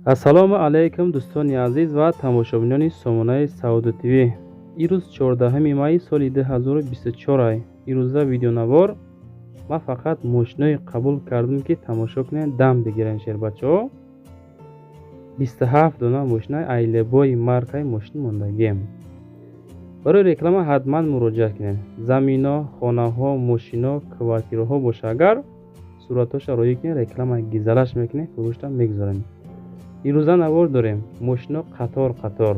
Ассалому алайкум, дӯстони азиз ва тамошобинони сомонаи Савдо ТВ. Ирӯз 14 майи соли 2024. Ирӯза видеонавор ман фақат мошинои қабул кардам, ки тамошо кунед, дам бигирен, шербачаҳо. 27 дона мошина айлебои маркаи мошин мондагием. Барои реклама ҳатман муроҷиат кунед. Замино, хонаҳо, мошино, квартираҳо боша, агар суратҳоша роӣ кунед, реклама гизалаш мекунем, фурӯшта мегузорем. Ирӯза навор дорем, мошино қатор қатор.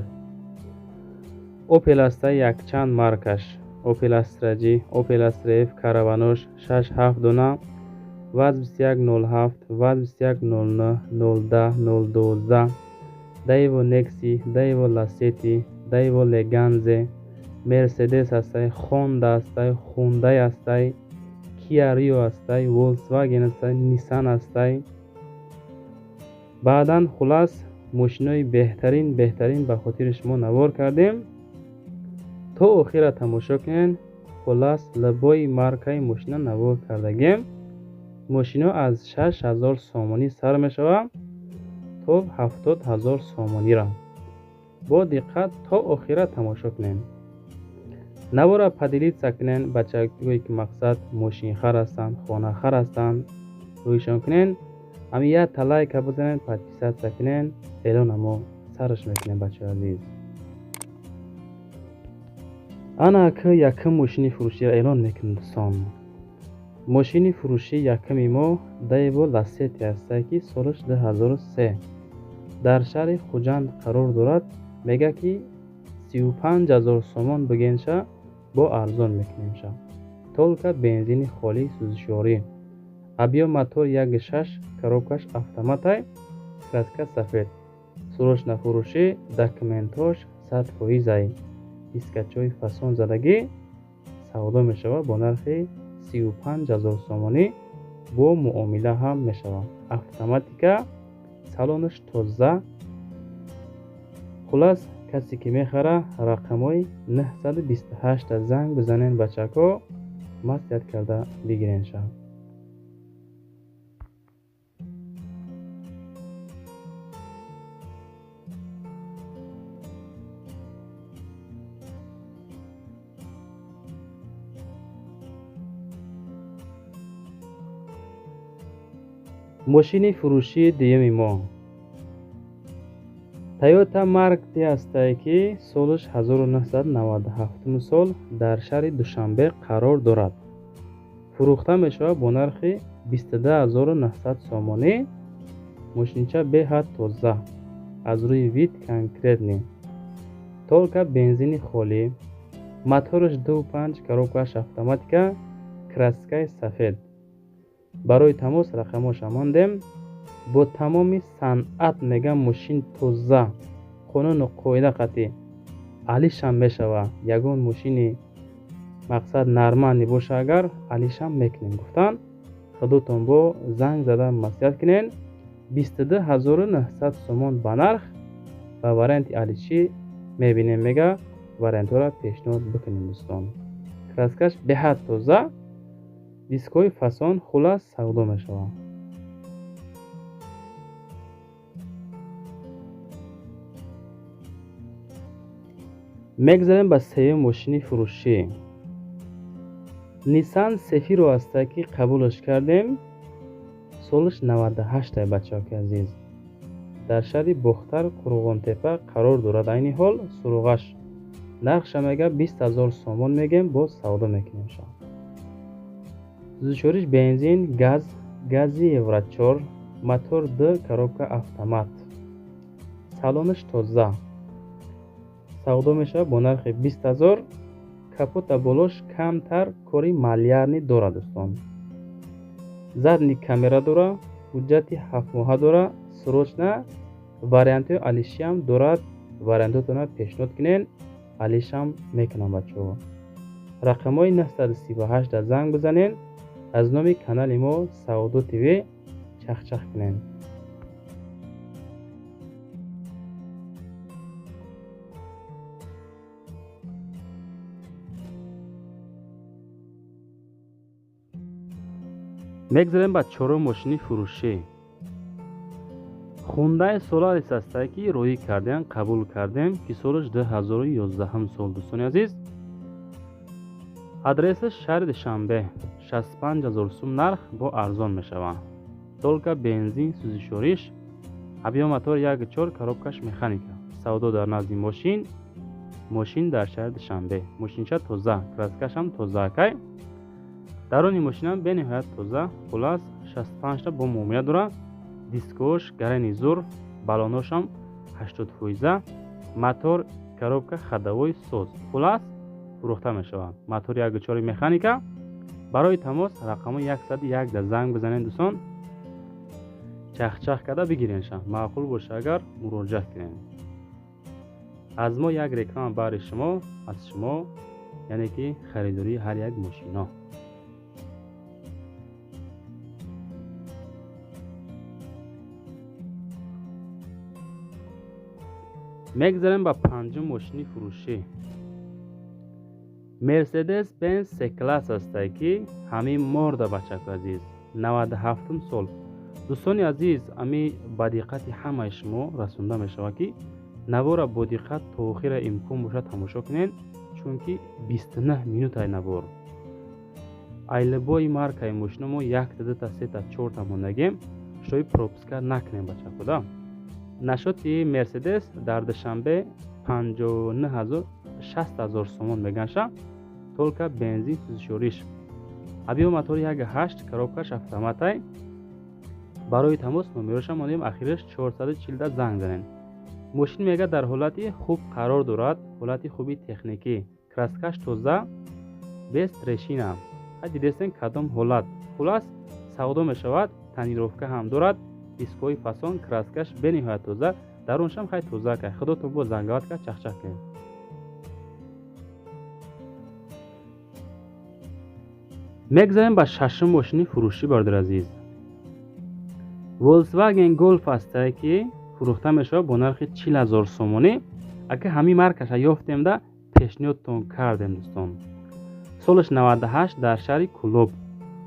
Opel Astra якчанд маркаш, Opel Astra G, Opel Astra F, караванош 6-7 дона, ВАЗ 2107, ВАЗ 2109, 010, 012, Daewoo Nexi, Daewoo Lacetti, Daewoo Leganze, Mercedes ҳастай, Honda ҳастай, Hyundai ҳастай, Kia Rio ҳастай, Volkswagen ҳастай, Nissan ҳастай. Баъдан хулас, мошинои беҳтарин беҳтарин ба хотири шумо навор кардем. То охира тамошо кунед. Хулас, лабои маркаи мошина навор кардагем. Мошино аз 6000 сомонӣ сар мешавад то 70 000 сомониро. Бо диққат то охира тамошо кунед. Навора поделиться кунед, бачаҳое ки мақсад мошинхар ҳастанд, хонахар ҳастанд, рӯйшон кунед. Ҳамин якта лайка бизанед, подписаться кунед, эълона мо сараш мекунем, бачаҳои азиз. Ана ки якум мошини фурӯширо эълон мекунем, дӯстон. Мошини фурӯшии якуми мо Daewoo Lacetti ҳастае, ки солаш 2003, дар шаҳри Хуҷанд қарор дорад. Мегӯяд, ки 35 000 сомон бигенша, бо арзон мекунемша. Только бензини холӣ, сӯзишворӣ. Объём мотор 1,6, коробкаш автоматай, краска сафед. Срочно фурӯшӣ, документҳош 100%-ай. Дискачҳои фасон задагӣ, савдо мешавад бо нархи 35 000 сомонӣ, бо муомила ҳам мешавад. Автоматика, салонаш тоза. Хулас, касе ки мехара, рақамҳои 928 занг бизанед, бачако, маслиҳат карда бигиренша. Мошини фурӯшии дуюми мо Toyota Mark II ҳастае, ки солаш 1997 сол, дар шаҳри Душанбе қарор дорад. Фурӯхта мешавад бо нархи 22 900 сомонӣ. Мошинча беҳад тоза, аз рӯи вид конкретный. Только бензини холӣ, мотораш 2,5, коробкаш автоматика, краскаи сафед. Барои тамос рақамҳоша мондем. Бо тамоми санъат мегам, мошин тоза, қонуну қоида қатъӣ алишам мешавад. Ягон мошини мақсад нормальный боша, агар алишам мекунем гуфтан, худотон бо занг зада маслиҳат кунед. 22 900 сомон ба нарх, ба варианти алишӣ мебинем, мега, вариантҳоро пешниҳод бикунем, дӯстон. Краскаш беҳад тоза, дискҳои фасон, хулас, савдо мешавад. Мегзарем ба сеюм мошини фурӯшӣ. Nissan Cefiro ҳастае, ки қабулаш кардем. Солаш 98, бачаҳои азиз. Дар шаҳри Бохтар, Қурғонтепа қарор дорад айни ҳол суроғаш. Нархша мега 20 000 сомон мегем, боз савдо мекунем ша. Сӯзишвориш бензин, газ, гази Евро 4, мотор д, коробка автомат. Салонаш тоза. Савдо мешавад бо нархи 20 000. Капота болош камтар кори малярный дорад, дӯстон. Задний камера дора, ҳуҷҷати ҳафтмоҳа дора, срочно вариантҳои алишиам дорад. Вариантҳотонро пешниҳод кунед, алишам мекунам, бачаҳо. Рақамҳои 938 занг бизанед, аз номи канали мо Савдо ТВ чахчах кунед. Мегзарем ба чорум мошини фурӯшӣ. Хундай Соларис ҳастае ки роҳӣ кардем, қабул кардем, ки солаш 2011 сол, дӯстони азиз. Адресаш шаҳри Душанбе, 65 000 сум нарх, бо арзон мешавад. Только бензин, сӯзишвориш, объём мотор 1,4, коробкаш механика. Савдо дар назди мошин, мошин дар шаҳри Душанбе. Мошинча тоза, краскашам тоза акай. Даруни мошинам бениҳоят тоза, хулас 65та бо муомила дорад. Дискош гарани зур, баллоношам 80%, мотор, коробка, ходовой соз. Хулас фурӯхта мешавад. Мотори 1,4 механика. Барои тамос рақами 101 занг бизанед, дӯстон. Чахчах карда бигиренша. Маъқул боша агар муроҷиат кунед. Аз мо як реклама баҳри шумо, аз шумо, яъне ки харидории ҳар як мошино. Мегзарем ба панҷум мошини фурӯшӣ. Мерседес Бенз С класс ҳастае ки ҳамин морда, бачаку азиз, 97 сол. Дӯстони азиз, ами ба диққати ҳамаи шумо расонда мешавад, ки навора бо диққат то охира имкон бошад тамошо кунед, чунки 29 минутаи навор. Айлибои маркаи мошино мо якта, дута, сета, чорта мондагем, шои пропуска накунем, бачакуда. Нашоти Мерседес дар Душанбе 59 000, 60 000 сомон меганша, только бензин, сӯзишвориш. Объём мотори 1,8, коробкаш автоматай. Барои тамос номероша мондем, ахираш 440 занг занед. Мошин мега дар ҳолати хуб қарор дорад, ҳолати хуби техникӣ, краскаш тоза, без трещина. Ҳа, дидестен кадом ҳолат. Хулас савдо мешавад, тонировка ҳам дорад, дискҳои фасон, краскаш бениҳоят тоза, даруншам хай тоза кай. Худотон бо занговат кард, чахчах кунед. Мегзарем ба шашум мошини фурӯшӣ, бародари азиз. Volkswagen Golf ҳастае ки фурӯхта мешавад бо нархи 40 000 сомонӣ. Ака ҳамин маркаша ёфтемда пешниҳодтон кардем, дӯстон. Солаш 98, дар шаҳри Кӯлоб.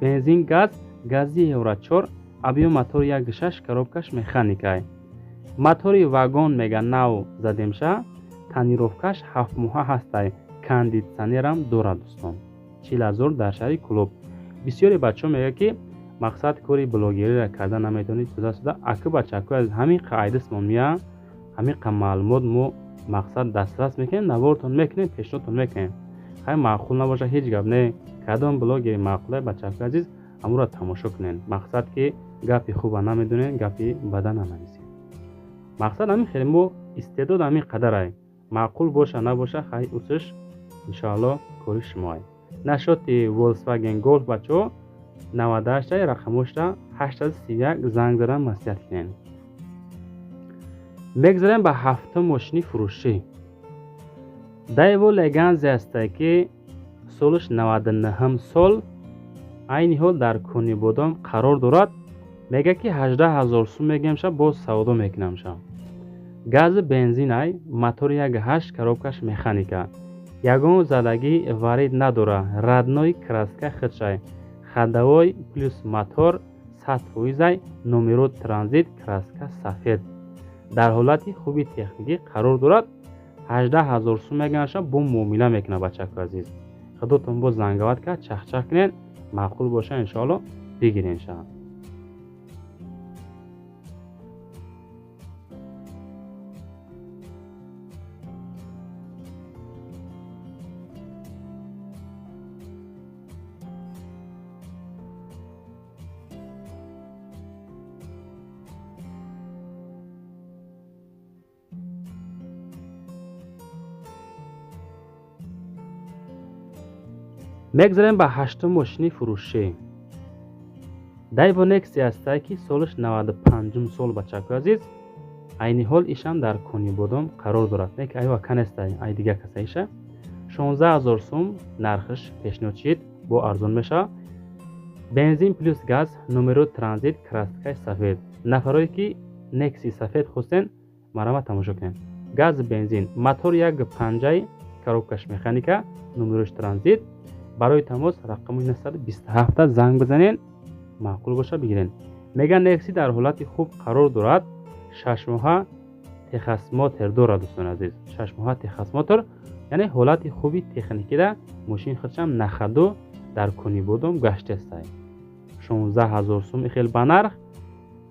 Бензин, газ, гази Евро 4, объём мотор 1,6, коробкаш механикай. Мотори вагон мега нав задемша, тонировкаш ҳафтмоҳа ҳастай, кондитсионерам дорад, дӯстон. 40 000 дар шаҳри Кӯлоб. Бисёре бачаҳо мегӯяд, ки мақсад кори блогериро карда наметавонед суда суда. Аку бачако, аз ҳамин қа айдисмон мея, ҳамин қа маълумот мо мақсад дастрас мекунем, навортон мекунем, пешниҳодтон мекунем. Хай, маъқул набоша, ҳеҷ гап не. Кадом блогери маъқулай, бачако азиз, ҳамонро тамошо кунед. Мақсад ки гапи хуба намедонед, гапи бада нанависед. Мақсад ҳамин хеле мо истеъдод ҳамин қадарай. Маъқул боша набоша, хай усш иншоалло кори шумоай. Нашоти Volkswagen Golf, бачаҳо, 98, рақамошта 831 занг задан маслиҳат кунед. Мегзарем ба ҳафтум мошини фурӯшӣ. Daewoo Leganza ҳастае ки солаш 99 сол, айни ҳол дар Конибодом қарор дорад. Мега ки 18 000 сум мегемша, боз савдо мекунамша. Гази бензинай, мотори 1,8, коробкаш механика. Ягон задагӣ варид надора, родной краска худшай. Ходовой плюс мотор 100%, номеро транзит, краска сафед. Дар ҳолати хуби техникӣ қарор дорад. 18 000 сум меганаша, бо муомила мекунад, бачако азиз. Худотон боз занговат кард, чахчах кунед, маъқул боша иншоалло бигиренша. Мегзарем ба ҳаштум мошини фурӯшӣ. Daewoo Nexia ҳастае ки солаш 95 сол, бачако азиз. Айни ҳол ишам дар Конибодом қарор дорад. Не ки айва канестай, ай дига каса иша. 16 000 сум нархш пешниҳод шид, бо арзон мешавад. Бензин плюс газ, номеро транзит, краскаи сафед. Нафарое ки Nexia сафед хостен, марҳамат тамошо кунед. Газ, бензин, мотор 1,5, коробкаш механика, номерош транзит. Барои тамос рақами 927 занг бизанед, маъқул боша бигиред. Мега Nexia дар ҳолати хуб қарор дорад. 6 моҳа техосмотр дорад, дӯстони азиз. 6 моҳа техосмотр, яъне ҳолати хуби техникида мошин худшам нахаду дар Кунибодом гаштестай. 16 000 сум ихел ба нарх.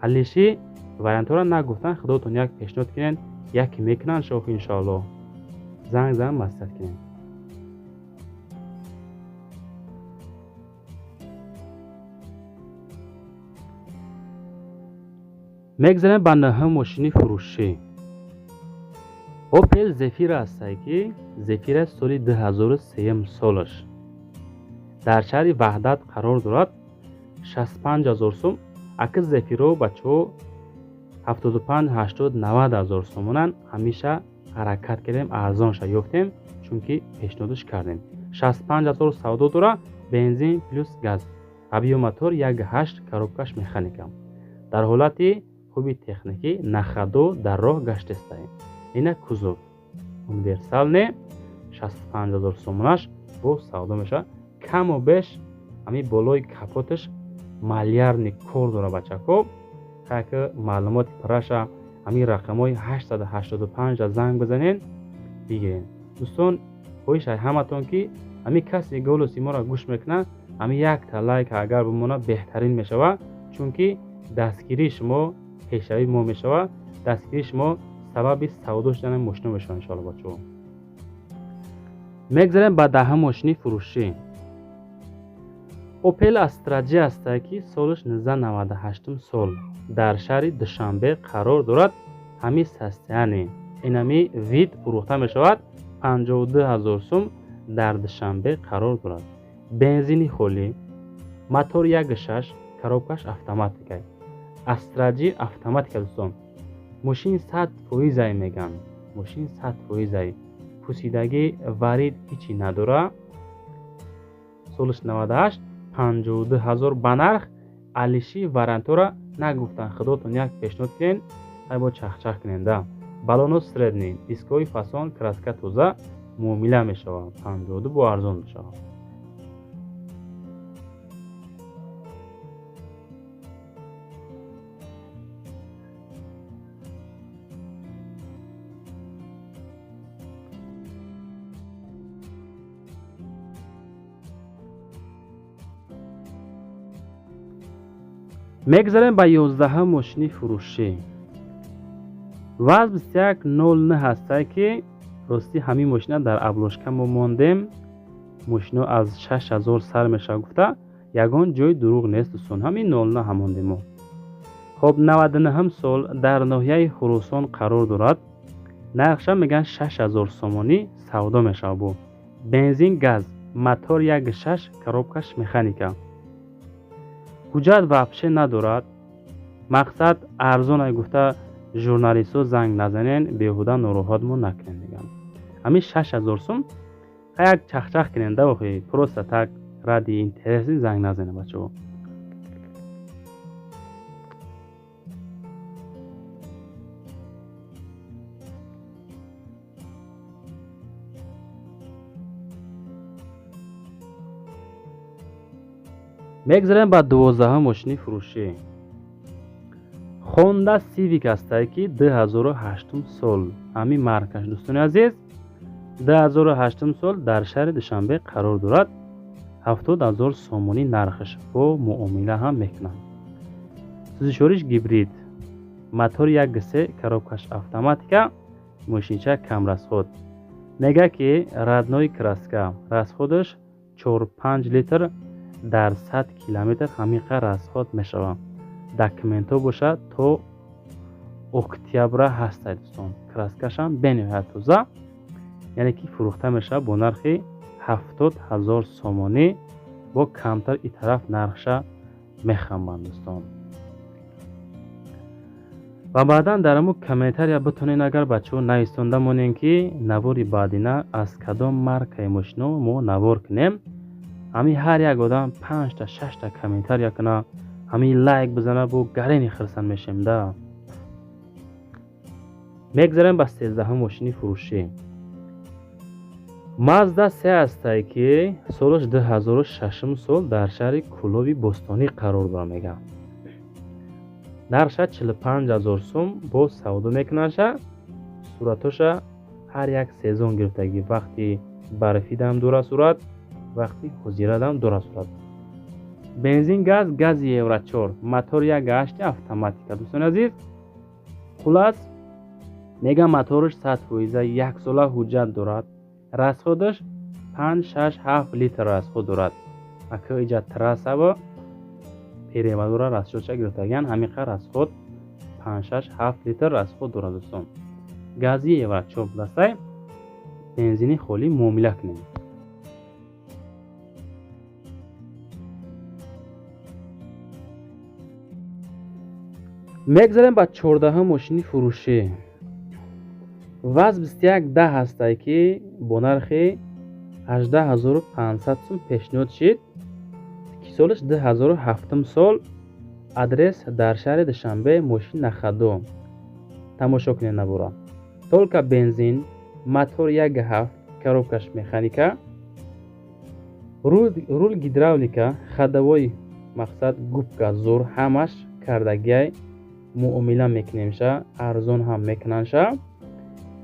Алиши вариантҳоро нагуфтан, худотон як пешниҳод кунед, яке мекунанд шохи иншоаллоҳ. Занг зан, маслиҳат кунед. Мегзарем ба нӯҳум мошини фурӯшӣ. Опел Зефира ҳастае, ки Зефира соли 2003 солаш дар шаҳри Ваҳдат қарор дорад. 65 000 сум. Аки Зефиро, бачаҳо, 75, 80, 90 ҳазор сомонанд. Ҳамеша ҳаракат кардем, арзонша ёфтем, чунки пешниҳодаш кардем. 65 000 савдо дора, бензин плюс газ, объём мотор 1,8, коробкаш механика, дар ҳолати хуби техникӣ, на ходу дар роҳ гаштестаем. Ина кузов универсальный, 65 000 сомонаш бо савдо мешавад. Каму беш ҳамин болои капоташ малярный кор дора, бачако. Ки маълумоти праша ҳамин рақамҳои 885 занг бизанен, бигирен. Дӯстон, хоҳиш ай ҳаматон, ки ҳамин касе голоси моро гӯш мекунад, ҳамин якта лайк агар бимонад, беҳтарин мешавад, чунки дастгирии шумо пешравии мо мешавад, дастгирии шумо сабаби савдо шудани мошино мешавад, иншоалло, бачаҳо. Мегзарем ба даҳум мошини фурӯшӣ. Опел Астра Ҷ ҳастае, ки солаш 1998 сол дар шаҳри Душанбе қарор дорад. Ҳамин состояние, инами вид фурӯхта мешавад 52 000 сум, дар Душанбе қарор дорад. Бензини холӣ, мотор 1,6, коробкаш автоматика. Астра Ҷ автоматика, дӯстон. Мошин 100%-ай меган, мошин 100%-ай, пусидагӣ варид ҳичи надора. Солаш 98, 52 000 ба нарх. Алиши вариантҳоро нагуфтан, худотон як пешниҳод кунен, ай бо чахчах кунен да. Балоно средний, дискҳои фасон, краска тоза, муомила мешавад. 52 бо арзон мешавад. Мегзарем ба 11-ҳам мошини фурӯшӣ. ВАЗ 2109 ҳастае, ки ростӣ ҳамин мошина дар обложка мо мондем. Мошино аз 6000 сар мешавад гуфта, ягон ҷои дурӯғ нест, дӯстон, ҳамин 09 ҳамондем мо. Хоб, 99-ҳам сол дар ноҳияи Хуросон қарор дорад. Нархша мегӯянд 6000 сомонӣ савдо мешавад. Бо бензин, газ, мотор 1,6, коробкаш механика. Ҳуҷҷат вообще надорад. Мақсад арзонай гуфта, журналистҳо занг назанен, беҳуда нороҳатмо накунен, мегӯям. Ҳамин 6000 сум як чахчах кунен да, охи просто так ради интереси занг назанед, бачаҳо. Мегзарем ба 12-ҳам мошини фурӯшӣ. Хонда Сивик ҳастае, ки 2008 сол, ҳамин маркаш, дӯстони азиз, 2008 сол дар шаҳри Душанбе қарор дорад. 70 000 сомонӣ нархаш, бо муомила ҳам мекунанд. Сӯзишвориш гибрид, мотор 1,3, коробкаш автоматика, мошинча камрасход. Мега, ки родной краска, расходаш 4-5 литр дар 100 километр, ҳамин қадр расход мешавад. Документҳо бошад то октябра ҳастад, дӯстон. Краскашам бениҳоят тоза, яъне ки фурӯхта мешавад бо нархи 70 000 сомонӣ, бо камтар и тараф нархша мехамбанд, дӯстон. Ва баъдан дар ҳамун комментария битонед, агар бачаҳо нависонда монем, ки навори баъдина аз кадом маркаи мошино мо навор кунем. Ҳамин ҳар як одам панҷта, шашта комментария куна, ҳамин лайк бизана, бо гарени хирсан мешем да. Мегзарем ба 13-ҳум мошини фурӯшӣ. Мазда се ҳастае, ки солаш 2006 сол дар шаҳри Кӯлоби Бостонӣ қарор дорад, мегӯям. Нархша 45 000 сум боз савдо мекунанша. Суратоша ҳар як сезон гирифтагӣ, вақти барфидам дора сурат, вақти ҳозирадам дора сурат. Бензин, газ, гази евро 4, мотор 1,8, автоматика. Дӯстони азиз, хулас, мегам, мотораш 100%, яксола ҳуҷҷат дорад. Расходаш 5, 6, 7 литр расход дорад. Ака, иҷа трассава перевалора расчётша гирифтагиан, ҳамиқа расход 5, 6, 7 литр расход дорад, дӯстон. Гази евро 4 дастай, бензини холӣ муомила кунем. Мегзарем ба 14-ҳум мошини фурӯшӣ. ВАЗ 2110 ҳастае, ки бо нархи 18 500 сум пешниҳод шид, ки солаш 2007 сол, адрес дар шаҳри Душанбе, мошин на ходу. Тамошо кунед набора. Только бензин, мотор 1,7, коробкаш механика, руль гидравлика, ходовой, мақсад, губка зур, ҳамаш кардагиай. Муомила мекунемша, арзон ҳам мекунанша.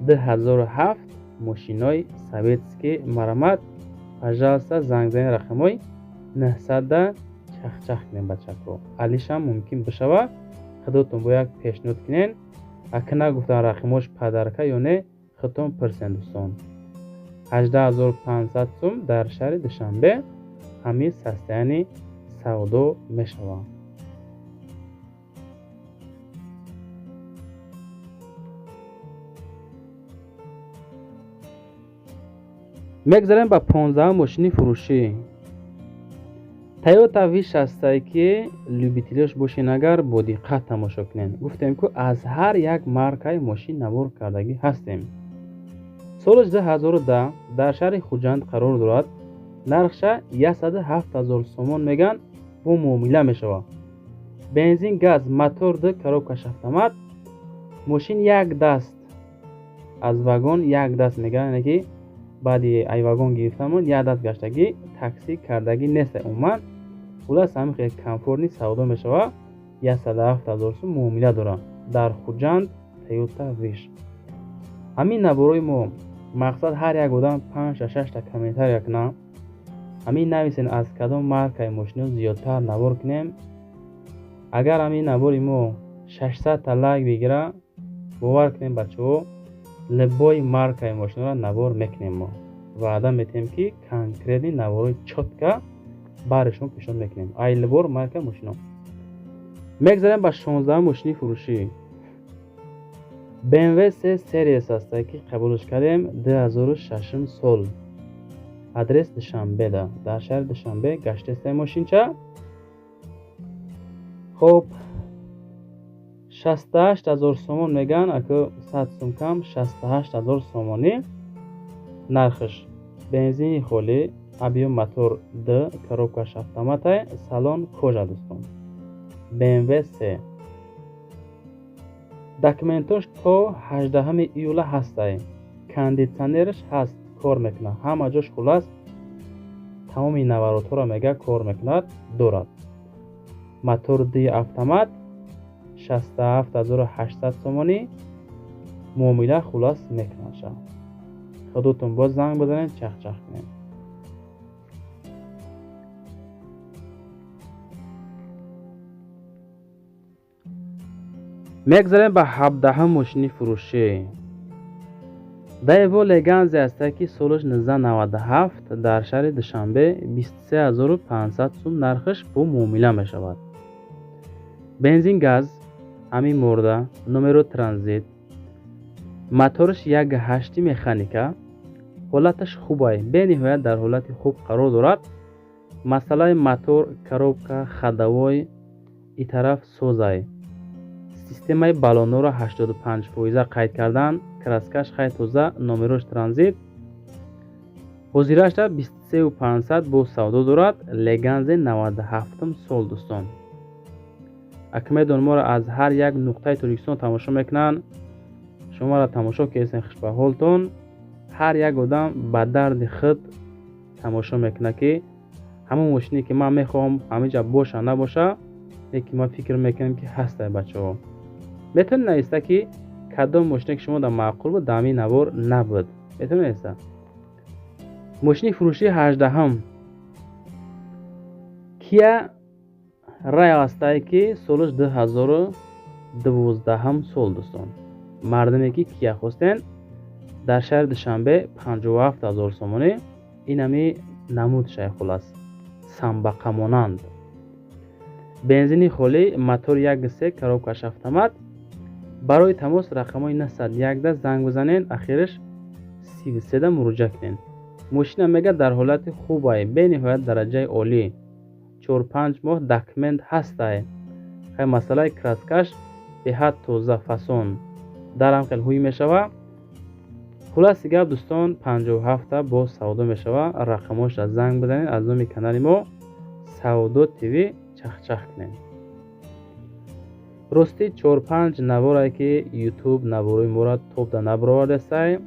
2007 мошинои советский. Марамат, пожалуйста, занг занед, рақамҳои 900-да чахчах кунем, бачако. Алишам мумкин бишава, худотон бо як пешниҳод кунен. Ака, нагуфтан рақамҳош подарка ё не, худтон пурсен, дӯстон. 18 500 сум дар шаҳри Душанбе ҳамин состояние савдо мешавад. Мегзарем ба 15-ум мошини фурӯшӣ. Тойота Виш ҳастае, ки любителёш бошен, агар бо диққат тамошо кунед. Гуфтем, ку аз ҳар як маркаи мошин навор кардагӣ ҳастем. Соли 2010, дар шаҳри Хуҷанд қарор дорад. Нархша 107 000 сомон меган, бо муомила мешавад. Бензин, газ, мотор д, коробкаш автомат. Мошин як даст аз вагон, як даст меган, яъне ки баъди ай вагон гирифтамон як даст гаштагӣ, такси кардагӣ нест умуман. Хулас, ҳамин хел комфортный савдо мешавад. 107 000 сум муомила дорад дар Хуҷанд Тойота Виш. Ҳамин наборои мо, мақсад, ҳар як одам панҷта, шашта комментария кунам, ҳамин нависен, аз кадом маркаи мошино зиёдтар навор кунем. Агар ҳамин навори мо 600-та лайк бигира, бовар кунем, бачаҳо, любой маркаи мошиноро навор мекунем. Мо ваъда метиҳем, ки конкретный наворои чётко бари шумо пешниҳод мекунем, ай любой марка мошино. Мегзарем ба 16-ум мошини фурӯшӣ. BMW 3 Series ҳастае, ки қабулш кардем, 2006 сол, адрес Душанбеда, дар шаҳри Душанбе гаштестаи мошинча. Хоб, 68 000 сомон меган, аку 100 сум кам, 68 000 сомонӣ нархш. Бензини холӣ, объём мотор д, коробкаш автоматай, салон кожа, дӯстон. BMW 3, документош то 18 июла ҳастай, кондитсионераш ҳаст, кор мекунад ҳама ҷош. Хулас, тамоми наворотҳоро мега кор мекунад, дорад. Мотор ди, автомат, 67 800 сомонӣ муомила, хулас, мекунад. Худотон боз занг бизанед, чахчах кунед. Мегзарем ба 17-ум мошини фурӯшӣ. Даево Леганзе ҳастае, ки солаш 1997, дар шаҳри Душанбе, 23 500 сум нархаш, бо муомила мешавад. Бензин, газ, ҳамин морда, номеро транзит, мотораш 1,8, механика. Ҳолаташ хубай, бениҳоят дар ҳолати хуб қарор дорад. Масъалаи мотор, коробка, ходовой и тараф созай. Системаи баллонҳоро 85% қайд кардан, краскаш хай тоза, номерош транзит. Ҳозирашда 23 500 бо савдо дорад. Леганзе 97 сол, дӯстон. Ака, медон, моро аз ҳар як нуқтаи Тоҷикистон тамошо мекунанд. Шуморо тамошо кардем, хушбаҳолтон. Ҳар як одам ба дарди худ тамошо мекунад, ки ҳамон мошине, ки ман мехоҳам, ҳамиҷа боша, набоша, Леки ман фикр мекунам, ки ҳастай, бачаҳо. Метавонед нависта, ки кадом мошине ки шумо дар маъқул буд, дар ҳамин навор набуд. Метавонед нависта. Мошини фурӯшии 18-ҳам Кия Рио ҳастае, ки солаш 2012 сол, дӯстон. Мардуме ки Кия хостен, дар шаҳри Душанбе 57 000 сомонӣ. Инами намуд шай, хулас, самбақамонанд. Бензини холӣ, мотор 1.3, коробкаш автомат. Барои тамос рақамҳои 901-да занг бизанед, ахираш 33-да муроҷиат кунед. Мошина, мега, дар ҳолати хубай, бениҳоят дараҷаи олӣ, 4-5 моҳ документ ҳастай. Хай, масъалаи краскаш беҳад тоза, фасон, дарам хел ҳуй мешава. Хулоси гап, дӯстон, 57-та боз савдо мешава. Рақамҳошро занг бизанед, аз номи канали мо Савдо ТВ чахчах кунед. Ростӣ, 4-5 наворае, ки Ютуб наворои моро топда набаровардасай.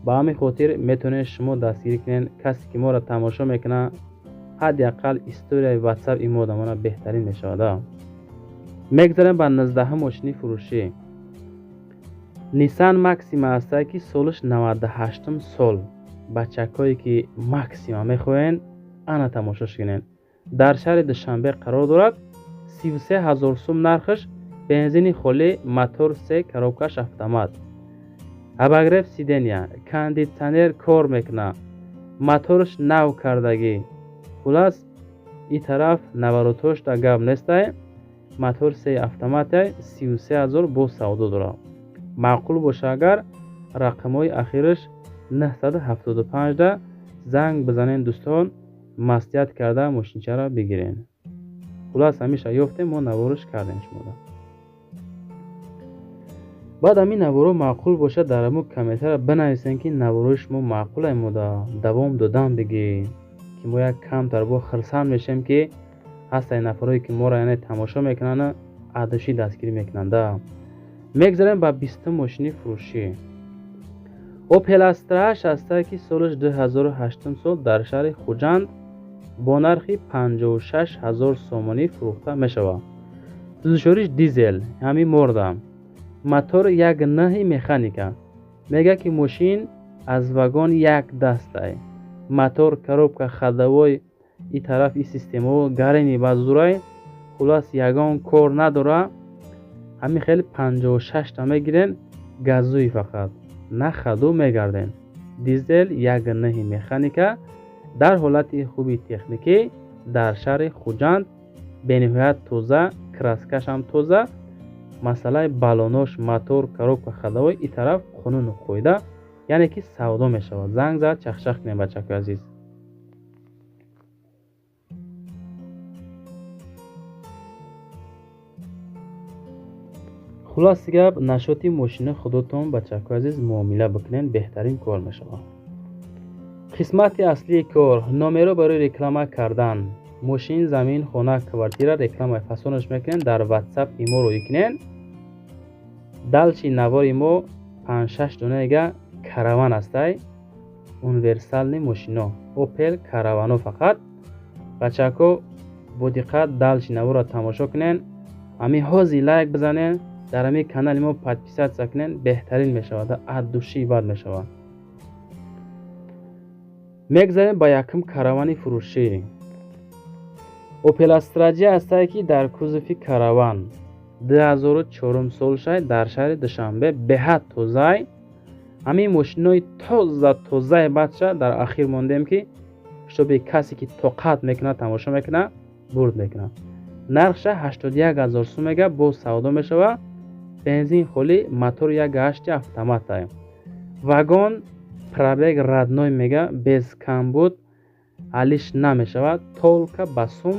Ба ҳамин хотир метавонед шумо дастгирӣ кунед. Касе ки моро тамошо мекунад, ҳадди ақал историяи Ватсап имо дамона беҳтарин мешавад. Мегзарем ба 19-ҳум мошини фурӯшӣ. Ниссан Максима ҳастае, ки солаш 98-ум сол. Бачакҳое ки Максима мехоҳед, ана тамошош кунед. Дар шаҳри Душанбе қарор дорад, 33 000 сум нархаш, бензини холӣ, мотор се, коробкаш автомат, обогрев сидения, кондитсионер кор мекунад, мотораш нав кардагӣ. Хулас, и тараф наворотош да гап нестай. Мотор се, автоматай, 33 000 боз савдо дорад. Маъқул боша агар, рақамҳои ахираш 975-да занг бизанед, дӯстон, маслиҳат карда мошинчаро бигирен. Хулас, ҳамеша ёфтем, мо навориш кардем шумода. Баъд ҳамин наворо маъқул бошад, дар ҳамун комментария бинависем, ки наворои шумо маъқулай, мода давом додан бигӣ, ки мо як камтар бо хирсанд мешавем, ки ҳастае нафарое ки моро, яъне, тамошо мекунанд, адушӣ дастгирӣ мекунанда. Мегзарем ба 20-ум мошини фурӯшӣ. Опел Астра ҳастае, ки солаш 2008 сол, дар шаҳри Хуҷанд бо нархи 56 000 сомонӣ фурӯхта мешавад. Сӯзишвориш дизел, ҳамин морда, мотор 1.9 механика. Мегӯяд, ки мошин аз вагон як дастай, мотор, коробка, ходовой, и тараф и системаҳо гарени базурай. Хулас, ягон кор надора. Ҳамин хеле 56-та мегирен, газуи фақат на хаду мегарден. Дизел 1.9 механика, дар ҳолати хуби техникӣ, дар шаҳри Хуҷанд, бениҳоят тоза, краскашам тоза. Масъалаи баллонош, мотор, коробка, ходовой, и тараф қонуну қоида, яъне ки савдо мешавад. Занг зад, чахчах кунем, бачакои азиз. Хулоси гап, нашоти мошини худотон, бачакои азиз, муомила бикунед, беҳтарин кор мешавад. Қисмати аслии кор: номеро барои реклама кардан мошин, замин, хона, квартира. Рекламаи фасонаш мекунем, дар Ватсап имо рӯй кунем. Дальше навори мо панҷшаш донаега Караван ҳастай, универсальный мошино, Опел Каравано. Фақат, бачако, бо диққат дальше наворро тамошо кунен. Ҳамин ҳози лайк бизанен, дар ҳамин канали мо подписаться кунен, беҳтарин мешавад, от души бад мешавад. Мегзарем ба якум Каравани фурӯшӣ. Опел Астра J ҳастае, ки дар кузови Караван, 2004 солшай, дар шаҳри Душанбе, беҳад тозай. Ҳамин мошинои тоза тозаи бача дар ахир мондем, ки чтобы касе ки тоқат мекунад, тамошо мекунад, бурд мекунад. Нархша 81 000 сум мега, боз савдо мешавад. Бензин холӣ, мотор 1.8 автоматай, вагон, пробег родной, мега, без камбуд алиш намешавад. Только ба сум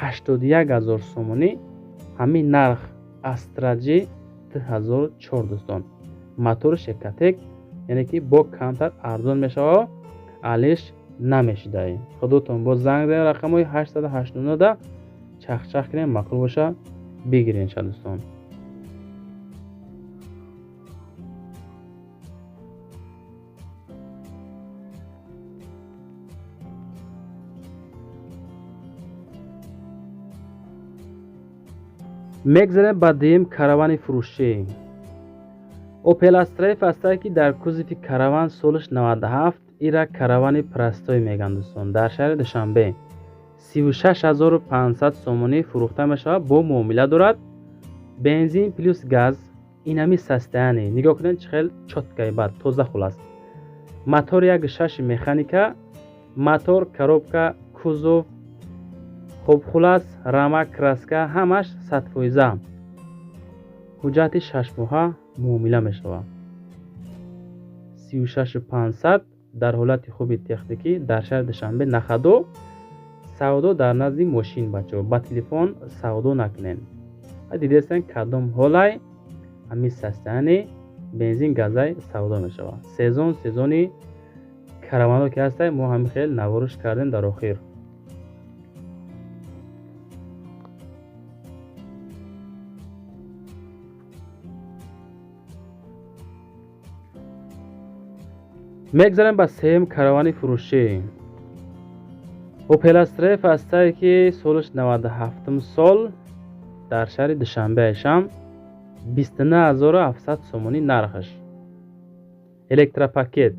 81 000 сомонӣ ҳамин нарх. Астра J 2004, дӯстон, мотори шекатек, яъне ки бо камтар арзон мешавад, алиш намешидаи. Худотон боз занг занед рақамҳои 889-да, чахчах кунем, маъқул боша, бигирен ша, дӯстон. Мегзарем ба дуюм каравани фурӯшӣ. Opel Astra F ҳастае, ки дар кузови караван солаш 97, ира каравани простой мегӯянд, дӯстон. Дар шаҳри Душанбе 36500 сомонӣ фурӯхта мешавад, бо муомила дорад. Бензин плюс газ, инами состояние. Нигоҳ кунед, чӣ хел чёткай бад, тоза хулас. Мотор 1.6 механика, мотор, коробка, кузов, хуб хулас, рама, краска ҳамаш 100%. Ҳуҷҷати 6 моҳа муомила мешавад. 36500 дар ҳолати хуби техникӣ дар шаҳри Душанбе нахадо. Савдо дар назди мошин, бачаҳо, ба телефон савдо накунед. Дидестен кадом ҳолай ҳамин состояние бензин газай савдо мешавад. Сезони караванҳо ки ҳастай, мо ҳамин хел навориш кардем дар охир. Мегзарем ба сеюм каравани фурӯшӣ. Opel Astra F ҳастае, ки солаш 97 сол дар шаҳри Душанбе айшам 29700 сомонӣ нархаш. Электропакет,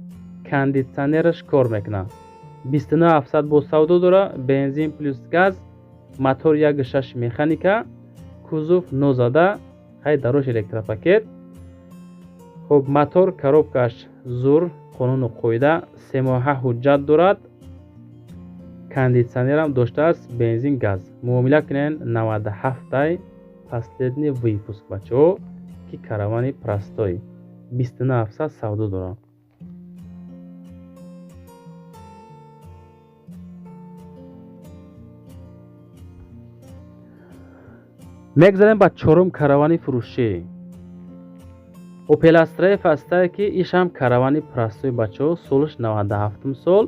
кондитсионераш кор мекунад. 29700 бо савдо дора, бензин плюс газ, мотор 1.6 механика, кузов нозада, хай дарош электропакет. Хуб, мотор, коробкаш зур, қонуну қоида, 3 моҳа ҳуҷҷат дорад, кондитсионерам доштааст, бензин газ. Муомила кунен 97-тай последний выпуск, бачаҳо, ки каравани простой 29700 савдо дорад. Мегзарем ба чорум каравани фурӯшӣ. Opel Astra F ҳастае, ки ишам каравани простой, бачаҳо, солаш 97 сол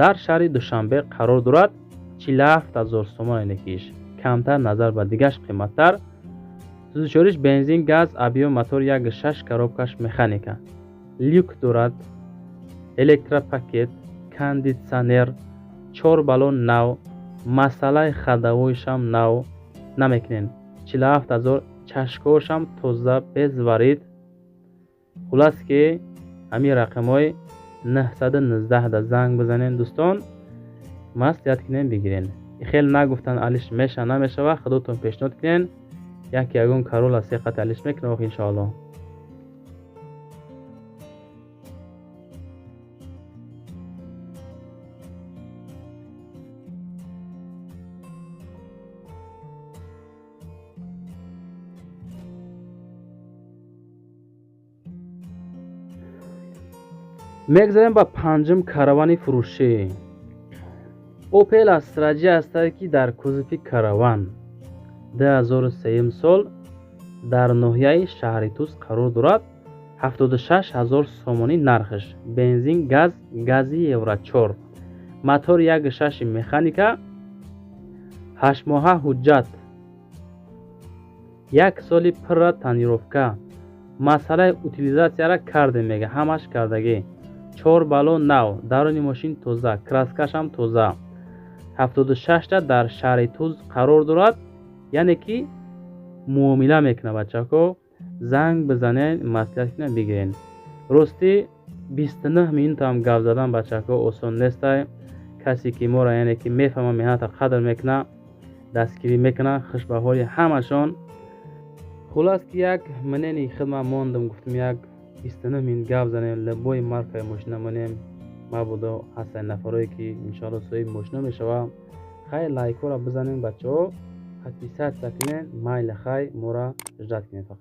дар шаҳри Душанбе қарор дорад. 47000 сомон иш камтар назар ба дигаш қиматтар. Сӯзишвориш бензин газ, объем мотор 1.6, коробкаш механика. Люк дорад, электропакет, кондитсионер, 4 баллон нав, масъалаи ходовойшам нав намекунен. 47000, чашкошам тоза, без варид. Хулас ки ҳамин рақамҳои 919 да занг бизанен, дӯстон, маслиҳат кунен, бигирен. Хел нагуфтан алиш меша намешава, худотон пешниҳод кунен. Яке ягон карола се қат алиш мекунад, ох иншоаллоҳ. Мегзарем ба панҷум каравани фурӯшӣ. Opel Astra J ҳастае, ки дар кузови караван 2003 сол дар ноҳияи шаҳри Тус қарор дорад. 76000 сомонӣ нархаш. Бензин газ, гази Евро 4, мотор 1.6 механика, 8 моҳа ҳуҷҷат, 1 соли пурра тонировка, масъалаи утилизатсияра кардем, мега ҳамаш кардагӣ. 4 баллон нав, даруни мошин тоза, краскашам тоза. 76-та дар шаҳри Туз қарор дорад, яъне ки муомила мекунад, бачаҳо. Занг бизанен, маслиҳат кунед, бигирен. Ростӣ 29 минутам гап задан, бачаҳо, осон нестай. Касе ки моро, яъне ки мефаҳма, меҳната қадр мекунад, дастгирӣ мекунад, хушбаҳори ҳамашон. Хулас ки як мнени хидмат мондам, гуфтам як 29 минут гап занем, либои маркаи мошина монем. Мабодо ҳастанд нафарое ки иншоалло соҳиби мошина мешава. Хай лайкҳоро бизанем, бачаҳо, подписаться кунен, майли хай моро ждать кунед фақат.